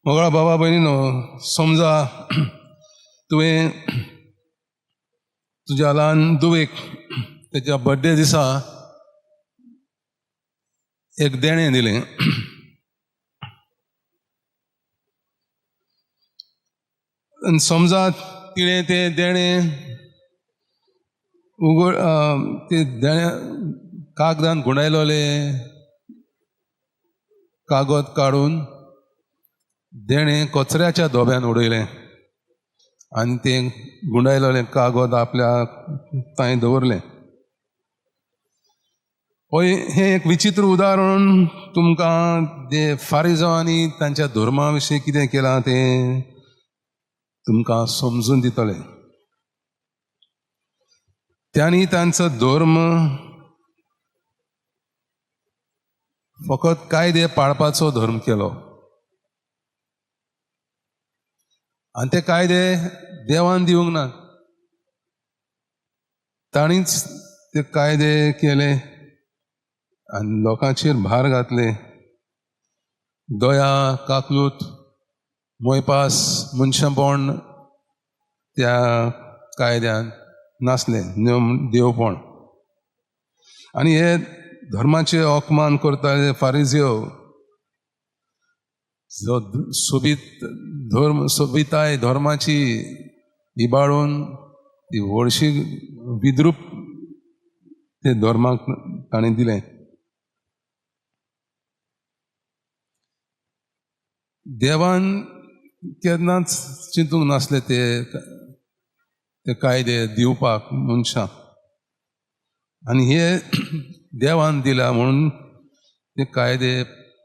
मोगळा बाबा भयणीनो, समजा तुवें तुज्या ल्हान धुवेक तेच्या बड्डे दिसा एक देणें दिलें. आनी समजा तिणें तें देणें उगड तें देणें कागदान गुंडायलोलें कागद काडून देणें कचऱ्याच्या दोब्यान उडयलें आनी तें गुंडायलोलें कागद आपल्या थंय दवरलें. हय, हें एक विचित्र उदाहरण तुमकां ते फारिजांवांनी तांच्या धर्मा विशीं कितें केलां तें तुमकां समजून दितलें. त्यांनी तांचो धर्म फकत कायदे पाळपाचो धर्म केलो आनी ते कायदे देवान दिवंक ना, तांणीच ते कायदे केले आनी लोकांचेर भार घातले. दया, काकलूत, मोयपास, मनशापण त्या कायद्यान नासलें, देवपण. आनी हे धर्माचे अपमान करताले फारिजियो, जो सोबीत धर्म, सोबिताय धर्माची इबाडून ती व्हडशी विद्रूप ते धर्माक ताणें दिलें. देवान केन्नाच चिंतूंक नासले ते ते कायदे दिवपाक मनशां, आनी हे देवान दिला म्हणून ते कायदे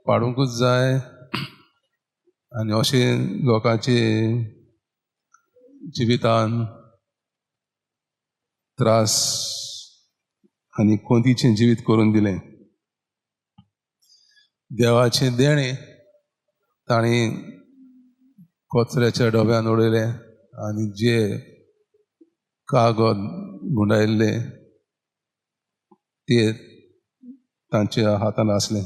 पाडूंकूच जाय. आनी अशें लोकांचे जिवितान त्रास आनी कोंतीचें जिवीत करून दिलें. देवाचें देणें तांणी कचऱ्याच्या डब्यान उडयलें आनी जे कागद गुंडायल्ले ते तांच्या हातान आसलें.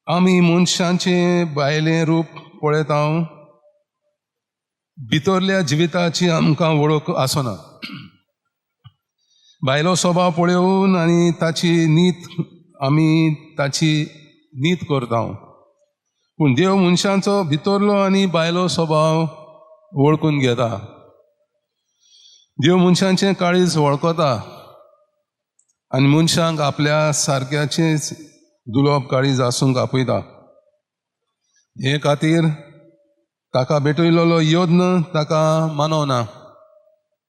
आमी मनशांचें भायलें रूप पळयता, भितरल्या जिविताची आमकां वळख आसना. भायलो स्वभाव पळोवन आनी ताची नीत आमी ताची नीत करता, पूण देव मनशांचो भितरलो आनी भायलो स्वभाव वळखून घेता. देव मनशांचें काळीज वळखता आनी मनशांक आपल्या सारक्याचेंच दुलोब काळीज आसूंक आपयता. हे खातीर ताका भेटयलेलो यत्न ताका मानवना,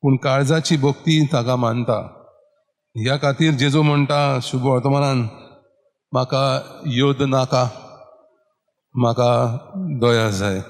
पूण काळजाची भक्ती ताका मानता. ह्या खातीर जेजू म्हणटा शुभ वर्तमानान, म्हाका योद्ध नाका, म्हाका दया जाय.